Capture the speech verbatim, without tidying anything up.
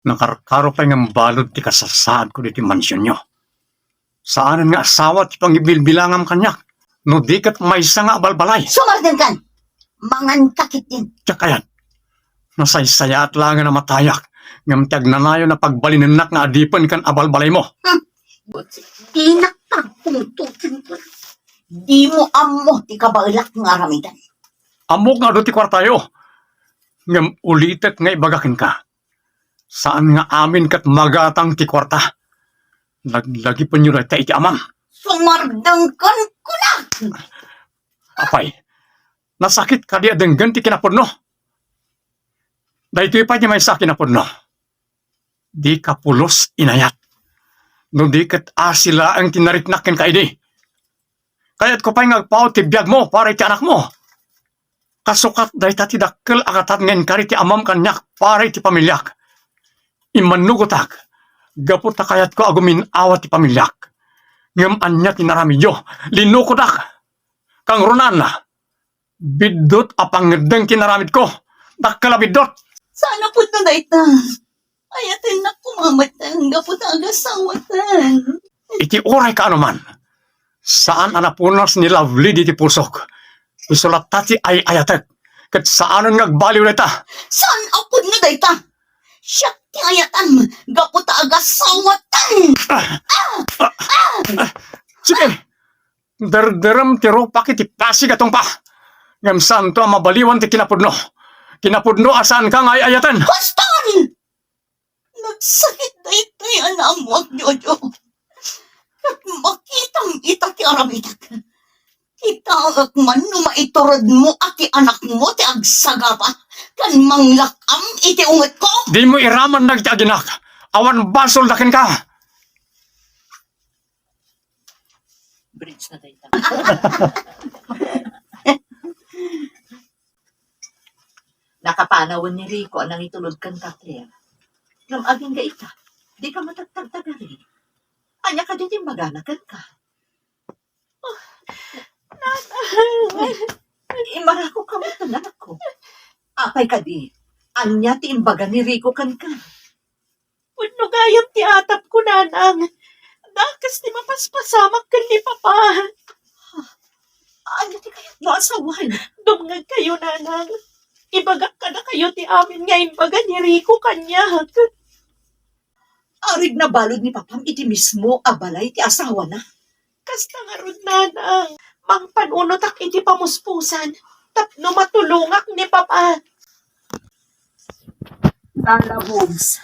Nakarkaro pay nga balud ti kasasaadko ditoy mansionyo. Saanen nga asawa ti pangibilbilangam kaniak, no di ket maysa nga abalbalay. Sumardengkan! Manganka ketdin. Diak kayat. Nasaysayaat laengen a matayak, ngem ti agnanayon a pagbalinennak nga adipen ken abalbalaymo. Hmm. Dinak pagpungtoten. Dimo ammo ti kabaelak nga aramiden. Ammok nga adu ti kuartayo, ngem ulitek nga ibaga kenka. Saan nga amin ket magatang ti kuarta. Laglagipenyo dayta iti amam. Sumardengkan, kunak! Apay, nasakit kadi a denggen ti kinapudno? Daytoy pay ti maysa a kinapudno. Dika pulos inayat. No di ket asi laeng ti nariknak kenka idi. Kayatko pay nga agpaut ti biagmo para iti anakmo. Kasukat dayta ti dakkel a gatad nga inkari ti amam kaniak para iti pamiliak. Immannugotak, gapu ta kayatko a gumin-awa ti pamiliak. Ngem ania ti inaramidyo? Linukodak. Kangrunaan, biddut a pangngeddeng ti inaramidko. Dakkel a biddut. Saan a pudno dayta? Ayatennak koma metten gapu ta agasawatan. Iti uray kaano man, saan a napunas ni Lovely diti pusok. Isu latta ti ay-ayatek, ket saanen nga agbaliw dayta. Saan a pudno dayta? Siak ti ayatam gapu ta agasawatan. Ah! Ah! Ah! Sige, derderem ti rupak iti pasig a tungpa. Ngem saanto a mabaliwan ti kinapudno. Kinapudno a saanka nga ay-ayaten. Baston! Nagsakit daytoy a naammoak, Jojo. Ket makitam ita ti aramidek. Kitaek man no maituredmo a ti anakmo ti agsagaba ken manglak-am iti ungetko. Dimo iraman dagiti aginak. Awan basolda kenka. Bridge na dayta. Nakapanawen ni Rico a nangitulod kenka, Claire. Ngem agingga ita, dika matagtagtagari. Ania kadi ti imbagana kenka? Oh, Nanang! Imarakok kamo, anakko. Apay kadi, ania ti imbaga ni Rico kenka? Pudno gayam ti atapko, Nanang. Dakes ti mapaspasamak ken ni Papa. Ania ti kayatmo a sawen? Dumngegkayo, Nanang. Ibagak kadakayo ti amin nga imbaga ni Rico kaniak. Arig nabalud ni Papam iti mismo a balay ti asawana. Kasta ngarud, Nanang. Mangpanunotak iti pamuspusan tapno matulongak ni Papa. Tala, Bobs.